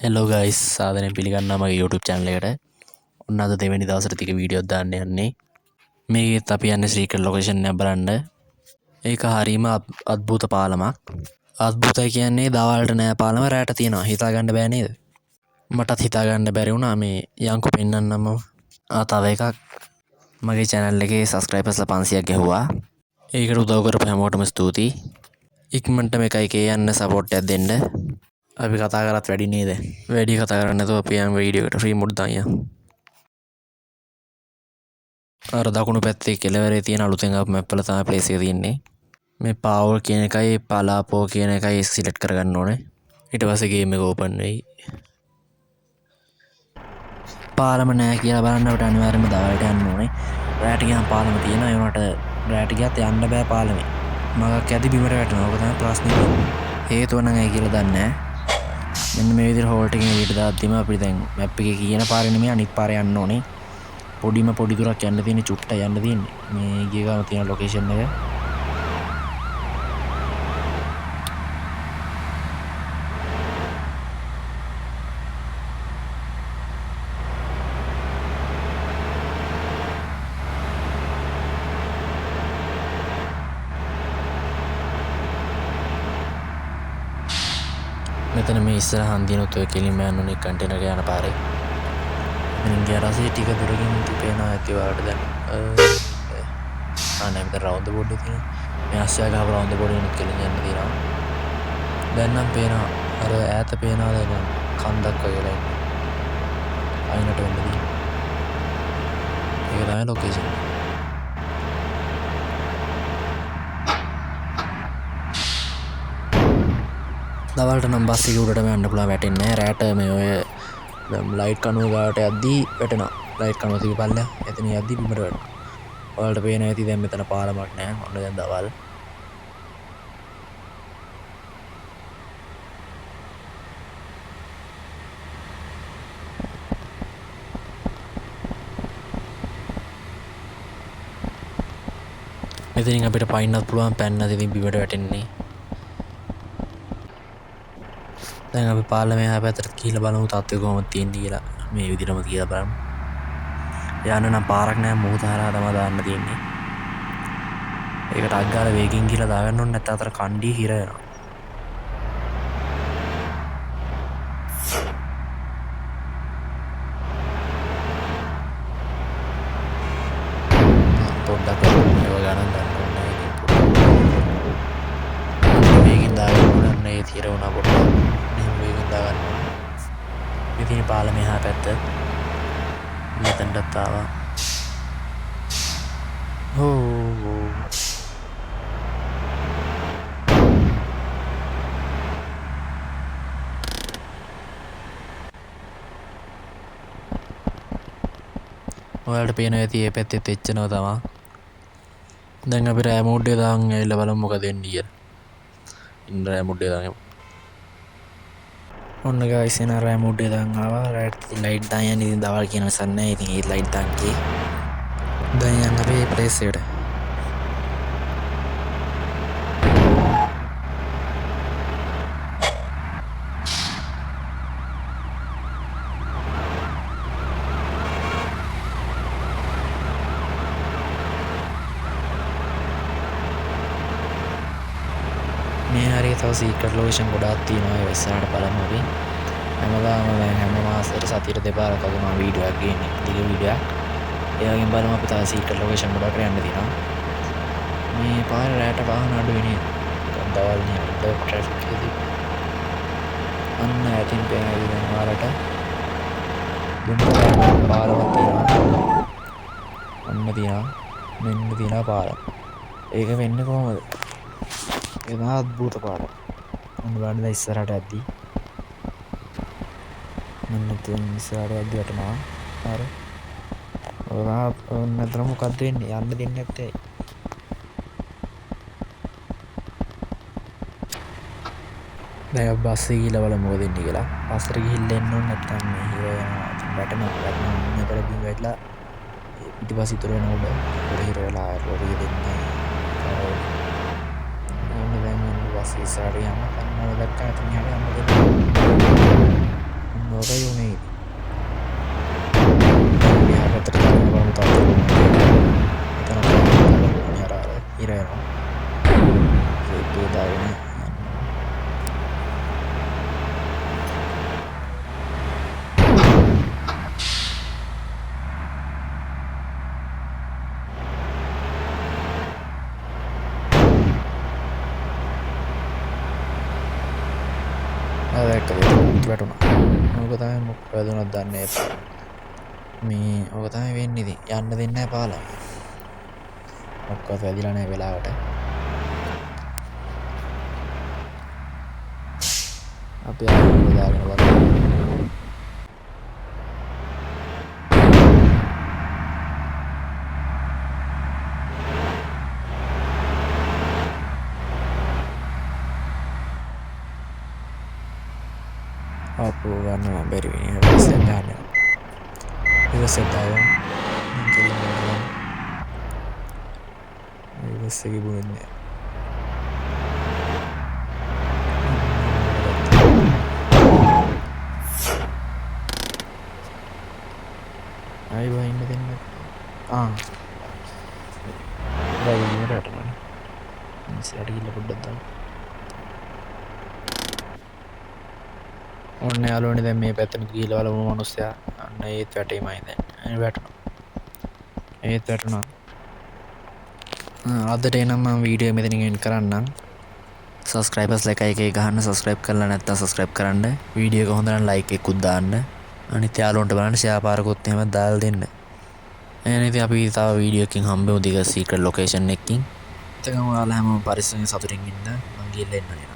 Hello guys, සාදරයෙන් පිළිගන්නවා මගේ YouTube channel එකට. ඔන්න අද දෙවෙනි දවසට ටික වීඩියෝක් දාන්න යන්නේ. මේකෙත් අපි යන්නේ සීක්‍රට් ලොකේෂන් එක බලන්න. ඒක හරීම අద్భుත පාලමක්. අద్భుතයි කියන්නේ දවල්ට නෑ පාලම, රැට තියෙනවා. හිතා ගන්න බෑ නේද? මටත් හිතා ගන්න බැරි වුණා. මේ යන්කෝ පෙන්නන්නම් මම. තව එකක්, මගේ channel එකේ subscribers ලා 500ක් ගැහුවා. ඒකට උදව් කරපු හැමෝටම ස්තුතියි. ඉක්මනටම එක එකේ යන්න සපෝට් එකක් දෙන්න. අපි කතා කරත් වැඩි නේද? වැඩි කතා කරන්නේ නැතුව අපි යන් වීඩියෝ එකට ෆ්‍රී මෝඩ් දාන් යන්. අර දකුණු පැත්තේ කෙළවරේ තියෙන අලුතෙන් ආපු මැප් වල තමයි ප්ලේස් එක තියෙන්නේ. මේ පාවුල් කියන එකයි පලාපෝ කියන එකයි සිලෙක්ට් කරගන්න ඕනේ. ඊට පස්සේ ගේම් එක ඕපන් වෙයි. පාලම නෑ කියලා බලන්න අපිට අනිවාර්යයෙන්ම දවල්ට යන්න ඕනේ. රැට ගියාම පාලම තියෙනවා. ඒ වුණාට රැට ගියත් යන්න බෑ පාලමේ. මගක් යද්දි බිමට වැටෙනවා. ඕක තමයි ප්‍රශ්නේ. හේතුව නම් ඇයි කියලා දන්නේ නෑ. මෙන්න මේ විදිහට හෝල්ට් එකෙන් එළියට දාද්දිම අපි දැන් මැප් එකේ කියන පාරේ නෙමෙයි අනිත් පාරේ යන්න ඕනේ. පොඩිම පොඩි දුරක් යන්න තියෙන්නේ, චුට්ට යන්න තියෙන්නේ. මේ ගිය ගමන් තියෙන ලොකේෂන් එක. මෙතන මේ ඉස්සරහ හන්දියනොත් ඔය කෙලින්ම යන්න ඕනේ කන්ටේනර් එක යන පාරේ. මෙතනින් ගියාට පස්සේ ටික දුරකින් පේනවා ඇති ඔයාලට දැන්. නෑ, මෙතන රවුන්ඩ් බෝඩ් එක තියෙනවා. මේ අස්සයා ගහපු රවුන්ඩ් බෝඩ් එකෙනුත් කෙලින් යන්න තියෙනවා. දැන් නම් පේනවා අර ඈත පේනවා දැන් කන්දක් වගේ ලයින්. අයිනට වෙන්න තියෙනවා. ඒක තමයි ලොකේෂන් එක. දවල්ට නම් බස් එක උඩටම යන්න පුළුවන්, වැටෙන්නේ නෑ. රැට මේ ඔය දැන් ලයිට් කනුව ගාවට යද්දී වැටෙනවා. ලයිට් කනුව තිබි පල්ලෙහා එතන යද්දී බිමට වැටෙනවා. ඔයාලට පේනවා ඇති දැන් මෙතන පාලමක් නෑ. ඔන්න දැන් දවල්. මෙතනින් අපිට පයින්නත් පුළුවන්, පැන්නත් ඉතින් බිමට වැටෙන්නේ. දැන් අපි පාලමේ එහා පැත්තට ගිහිල්ලා බලමු තත්ත්වය කොහොමද තියෙන්නේ කියලා. මේ විදිහටම කියලා බලමු. යන්න නම් පාරක් නෑ, මුහුද හරහා තමයි දාන්න තියෙන්නේ. ඒකට අක් ගාලා වේගෙන් ගිහලා දාගන්න ඕනේ, නැත්නම් අතර කණ්ඩිය හිර වෙනවා. පොඩ්ඩක් ඒව ගණන් ගන්න ඕනේ. වේගෙන් දාගන්න ඕනේ. අන්න ඒ හිර වුණා පොඩ්ඩක්. මෙහෙම වේගෙන් දාගන්න ඕනේ. මේ තියෙන පාලම එහා පැත්ත. මෙතනටත් ආවා. හෝ හෝ. ඔයාලට පේනවා ඇති මේ පැත්තෙත් එච්චනව තමා. දැන් අපි රෑ මෝඩ් එක දාන් ඇවිල්ලා බලමු මොකද වෙන්නේ කියලා. ඉන්න රෑ මෝඩ් එක දාන් යමු. ඔන්න ගයිස් එන රෑ මෝඩ් එක දාන් ආවා. රෑට ලයිට් දාන් යන්නේ ඉතින් දවල් කියන නිසා නෑ. ඉතින් ඒත් ලයිට් දාන් ගියේ. දැන් යන්න අපි ප්ලේස් එකට. මේ හරිය තව සීක්‍රට් ලොකේෂන් ගොඩාක් තියෙනවා. ඒවා ඉස්සරහට බලමු අපි. හැමදාම දැන් හැම මාසෙට සතියට දෙපාරක් වගේ මම වීඩියෝ එකක් ගේන්නේ. දිග වීඩියෝ එකක්. ඒ වගේම බලමු අපි තව සීක්‍රට් ලොකේෂන් ගොඩක් යන්න තියෙනවා. මේ පාර රැට වාහන අඩුයි නේද? නිකන් දවල් නේ අඩ ට්‍රැෆික් එක තිබ්බේ. අන්න ඈතින් පේන ඉතින් දැන් ඔයාලට දුම්රිය පාලමක් තියෙනවා. ඔන්න තියෙනවා. මෙන්න තියෙනවා පාලම. ඒක වෙන්නේ කොහොමද? ඒ තමයි අద్భుත පාලම. ඔන්න බලන්න දැන් ඉස්සරහට යද්දී. මෙන්න තියෙන ඉස්සරහට යද්දී වැටෙනවා. හරි. ඔයා ඔන්න අතන මොකද්ද වෙන්නේ? යන්න දෙන්නේ නැත්තේ ඇයි? දැන් අපි බස් එකේ ගිහලා බලමු මොකද වෙන්නේ කියලා. බස් එකට ගිහිල්ලා එන්න ඕනේ නැත්තම් මේ හිර වෙනවා. ඉතින් වැටෙනවා. වැටෙනවා. මුහුණ අතර බිම වැටිලා පිටිපස්ස ඉතුරු වෙන උඩ. උඩ හිර වෙලා ලොරිය දෙන්නේ. ඔන්න දැන් ඔන්න බස් ඉස්සරහට ගියාම කන්නව දැක්කා. එතන එහාට යන්න දෙන්නේ. ඔකයි උනේ ඉතින්. එහා පැත්තට දාගෙන බලමු තවත් කොහොමද කියලා. එතන තමයි අර අර ඉර යනවා. ඒකේ දාගෙන යන්න. අර දැක්කද ඒක වැටුණා. ඕක තමයි මොකක් වැදුනක් දන්නේ නැහැ. මේ ඕක තමයි වෙන්නේ ඉතින්. යන්න දෙන්නේ නැහැ පාලම. මොකක්වත් වැදිලා නැහැ වෙලාවට. අපි ආයෙ දාගෙන බලමු. අපෝ ගන්න නම් බැරි වෙන්නේ. රිවර්ස් එකක් ගන්න. රිවර්ස් එක දාගමු. මං කෙලින්ම ගමු. රිවර්ස් එක තිබුණෙත් නෑ. ආයි වහින්න දෙන්න. ආ. බයි ඉන්නට වැටුණානේ. ඉස්සරහට ගිහලා පොඩ්ඩක් දාමු. ඔන්න යාළුවනේ දැන් මේ පැත්තට ගිහලා බලමු මනුස්සයා. අන්න ඒත් වැටීමයි දැන්. වැටුණා. ඒත් වැටුණා. අදට එනම් මම වීඩියෝ මෙතනින් එන්ඩ් කරන්නම්. සබ්ස්ක්‍රයිබර්ස් ලයික් එක ගහන්න, සබ්ස්ක්‍රයිබ් කරලා නැත්නම් සබ්ස්ක්‍රයිබ් කරන්න. වීඩියෝ එක හොඳ නම් ලයික් එකකුත් දාන්න. අනිත් යාළුවන්ට බලන්න ෂෙයා පාරකුත් එහෙම දාලා දෙන්න. එහෙනම් ඉතින් අපි තව වීඩියෝ එකකින් හම්බෙමු දිග සීක්‍රට් ලොකේෂන් එකකින්. එතකන් ඔයාලා හැමෝම පරිස්සමෙන් සතුටින් ඉන්න. මං ගිහිල්ලා එන්නම්.